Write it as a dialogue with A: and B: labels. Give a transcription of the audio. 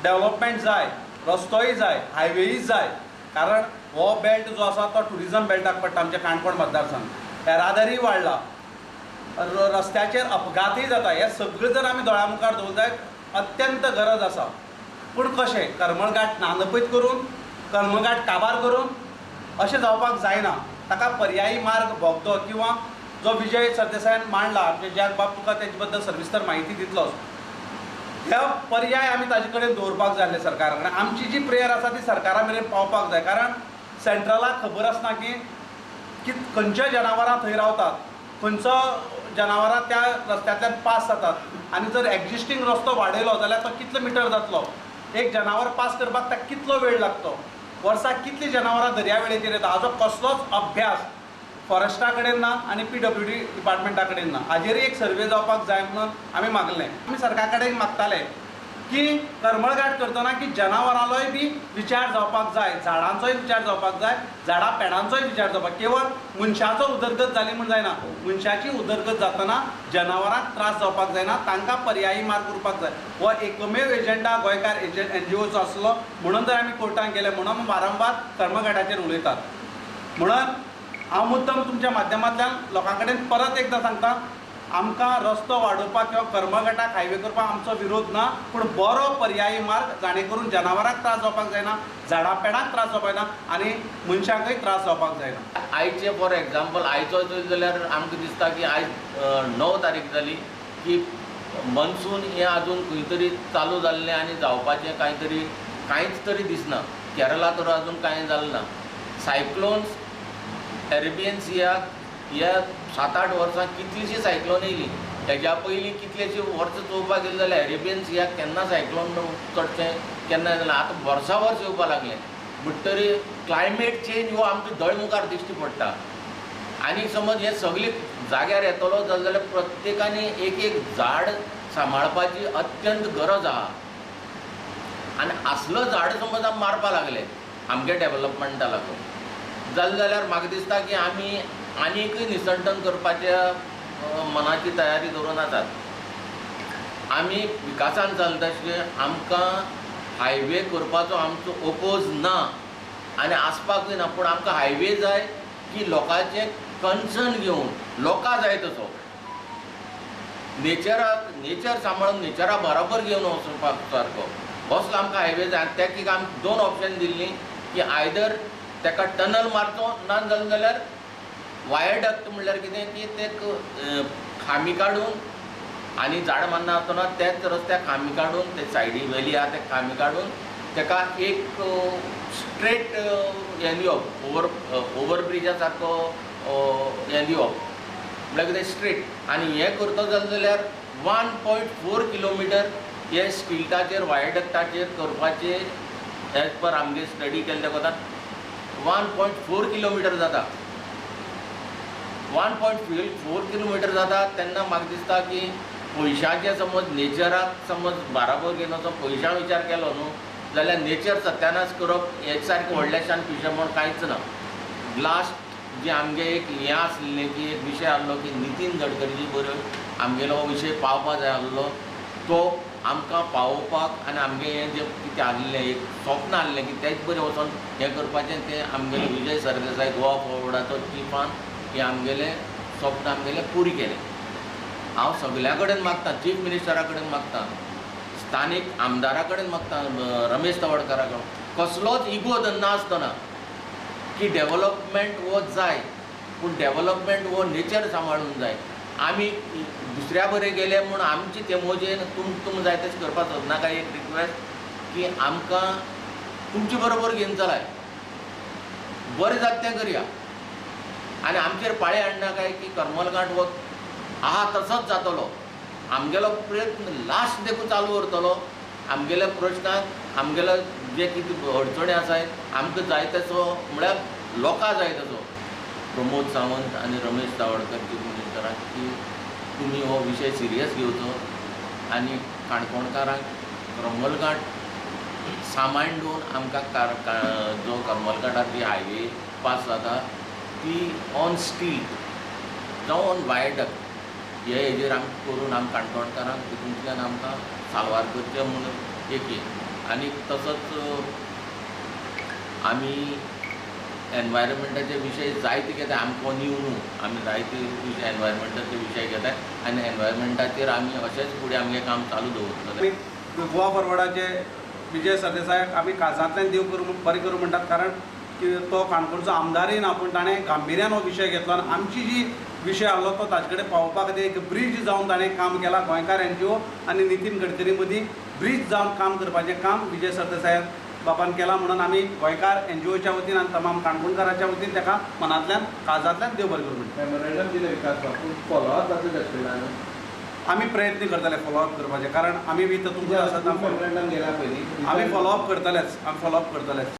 A: Development जाय, रस्तोय जाय, हायवेय जाय, कारण हो बेल्ट जो आसा तो ट्युरिजम बेल्टाक पडटा. आमच्या काणकोण मतदारसंघ येरादारी वाडला, रस्त्याचेर अपघातय जाता. हे सगळें जर आमी दोळ्या मुखार दवरले जायत अत्यंत गरज आसा. पूण कशें करमळघाट नानपयत करून, करमळघाट काबार करून अशें जावपाक जायना. ताका पर्यायी मार्ग बोगदो किंवा जो विजय सरदेसायान मांडला, आमचे जॅक बाब तुका तेजे बद्दल सविस्तर म्हायती दितलोच, ह्या पर्याय आमी ताजे कडेन दवरपाक जाय आसले सरकारा कडेन. आमची जी प्रेयर आसा ती सरकारा मेरेन पावपाक जाय, कारण सेंट्रलाक खबर आसना की खंयच्या जनावरां थंय रावतात, खंयचो जनावरां त्या रस्त्यांतल्यान पास जातात, आनी जर एक्जिस्टींग रस्तो वाडयलो जाल्यार तो कितलो मिटर जातलो, एक जनावर पास करपाक ताका कितलो वेळ लागतो, वर्साक कितलीं जनावरां दर्यावेळेचेर येता, हाजो कसलोच अभ्यास फॉरेस्टा कडेन ना आनी PWD डिपार्टमेंटा कडेन ना. हाजेरय एक सर्वे जावपाक जाय म्हणून आमी मागलें. आमी सरकारा कडेन मागताले की करमळघाट करतना की जनावरांलोय बी विचार जावपाक जाय, झाडांचोय विचार जावपाक जाय, झाडां पेडांचोय विचार जावपाक. केवळ मनशाचो उदरगत जाली म्हूण जायना, मनशाची उदरगत जातना जनावरांक त्रास जावपाक जायना, तांकां पर्यायी मार्ग उरपाक जाय. हो एकमेव एजंडा गोंयकार एनजीओचो आसलो म्हणून जर आमी कोर्टान गेले म्हणून वारंवार करमळघाटाचेर उलयतात. म्हणून हांव मुद्दम तुमच्या माध्यमांतल्यान लोकां कडेन परत एकदां सांगता, आमकां रस्तो वाडोवपाक किंवा करमळघाटाक हायवे करपाक आमचो विरोध ना, पूण बरो पर्यायी मार्ग जाणे करून जनावरांक त्रास जावपाक जायना, झाडां पेडांक त्रास जावपाक जायना आनी मनशांकय त्रास जावपाक जायना.
B: आयचे फॉर एग्जाम्पल आयचो जाल्यार आमकां दिसता की आयज 9 तारीख जाली की मनसून हें आजून खंय तरी चालू जाल्लें आनी जावपाचें कांय तरी कांयच तरी दिसना. केरला तर आजून कांय जालें ना. सायक्लोन्स अरेबियन सियाक ह्या 7-8 वर्सां कितलींशीं सायक्लोन येयलीं. तेज्या पयलीं कितलेशीं वर्सां चोवपाक गेली जाल्यार अरेबियन सियाक केन्ना सायक्लोन चडशें केन्ना जालें. आतां वर्सा वर्स येवपाक लागलें. म्हणटरी क्लायमेट चेंज हो आमकां दोळे मुखार दिश्टी पडटा. आनी समज हें सगळें जाग्यार येतलो जाल्यार प्रत्येकान एक एक झाड सांबाळपाची अत्यंत गरज आहा. आनी आसलो झाड समज आमी मारपाक लागले आमगे डेवलपमेंटा लागून जालें जाल्यार म्हाका दिसता की आमी आनीकय निसंटन करपाच्या मनाची तयारी दवरून आसात. आमी विकासान चलता तशें आमकां हायवे करपाचो आमचो ओपोज ना आनी आसपाकूय ना, पूण आमकां हायवे जाय की लोकांचें कन्सर्न घेवन लोकां जाय तसो नेचराक नेचर सांबाळून नेचरा बरोबर घेवन वचपाक सारको असलो आमकां हायवे जाय. आनी त्या आमी 2 ऑप्शन दिल्लीं की आयदर ताका टनल मारचो ना जालें जाल्यार वायडक्ट म्हणल्यार कितें की ते खांबी काडून आनी झाड मारना आसतना त्याच रस्त्याक खांबी काडून ते सायडी वेली आहा ते खांबी काडून ताका एक स्ट्रेट हें दिवप, ओवर ब्रिजा सारको हें दिवप म्हणल्यार कितें स्ट्रेट. आनी हें करता जालें जाल्यार 1.4 किलोमिटर हे स्टिल्टाचेर वायडक्टाचेर करपाचे एज पर आमगे स्टडी केल्ले वता 1.4 किलोमिटर जाता. 1.4 किलोमिटर जाता तेन्ना म्हाका दिसता की पयशांचे समज नेचराक समज बाराबर घेवन वचोन पयशां विचार केलो न्हू जाल्यार नेचर सत्यानाश करप हें सारकें व्हडल्याशान पिशें म्हूण कांयच ना. लास्ट जे आमगे एक हें आसलें की एक विशय आहलो की नितीन गडकरीजी बरोबर आमगेलो हो विशय पावपा जाय आहलो, तो आमकां पावोवपाक आनी आमगे हें जें कितें आहलें एक स्वप्न आहलें की तेच बरें वचोन हें करपाचें तें आमगेले विजय सरदेसाय गोवा फॉरवर्डाचो चिफान हें आमगेलें स्वप्न आमगेलें पुरी केलें. हांव सगळ्यां कडेन मागता, चीफ मिनिस्टरा कडेन मागता, स्थानीक आमदारा कडेन मागता, रमेश तवडकारा कडेन, कसलोच इगो नासतना की डेवलपमेंट हो जाय, पूण डेवलपमेंट हो नेचर सांबाळून जाय. आमी दुसऱ्या बरें गेले म्हूण आमची ते मोजेन तुम जाय तशें करपाक सोदना. काय एक रिक्वेस्ट की आमकां तुमचे बरोबर घेवन चलाय, बरें जाता तें करया आनी आमचेर पाळी हाडना काय की करमलघाट हो आहा तसोच जातलो. आमगेलो प्रयत्न लास्ट देखून चालू उरतलो. आमगेल्या प्रश्नाक आमगेलो जे कितें अडचणी आसाय आमकां जाय तसो म्हळ्यार लोकां जाय तसो. प्रमोद सावंत आनी रमेश तावडकर चीफ मिनिस्टराक की तुमी हो विशय सिरियस घेवचो आनी काणकोणकारांक करमलघाट सामायण दवरून आमकां जो करमलघाटार जी हायवे पास जाता ती ऑन स्ट्रीट जावं ऑन वायडक्ट हे हेजेर आमकां करून आमकां काणकोणकारांक तितूंतल्यान आमकां साल्वार करचें म्हूण एक हें. आनी तसोच आमी एनवायरमेंटाचे विशय जायते घेता. आमकां न्यू न्हू, आमी जायते विशय एनवायरमेंटाचे विशय घेता आनी एनवायरमेंटाचेर आमी अशेंच फुडें आमगें काम चालू दवरतले.
A: गोवा फॉरवर्डाचे विजय सरदेसायाक आमी काळजांतल्यान देव करूं बरें करूं म्हणटात, कारण की तो काणकोणचो आमदारय ना पूण ताणें गांभिर्यान हो विशय घेतलो आनी आमची जी विशय आहलो तो ताजे कडेन पावोवपा खातीर एक ब्रीज जावन ताणें काम केलां. गोंयकार एनजीओ आनी नितीन गडकरी मदीं ब्रीज जावन काम करपाचें काम विजय सरदेसाय बाबान केलां म्हणून आमी गोंयकार एनजीओच्या वतीन आनी तमाम काणकोणकाराच्या वतीन ताका मनांतल्यान काळजांतल्यान देव बरें करूं म्हणटा.
C: मेमोरेंडम दिलें विकास बाब, पूण फॉलोअप जातलो ताचे कडल्यान?
A: आमी प्रयत्न करतले फॉलोअप करपाचे, कारण आमी बी तातूंत आसात.
C: मेमोरेंडम गेला पयलीं
A: आमी फॉलोअप करतलेच, आमी फॉलोअप करतलेच.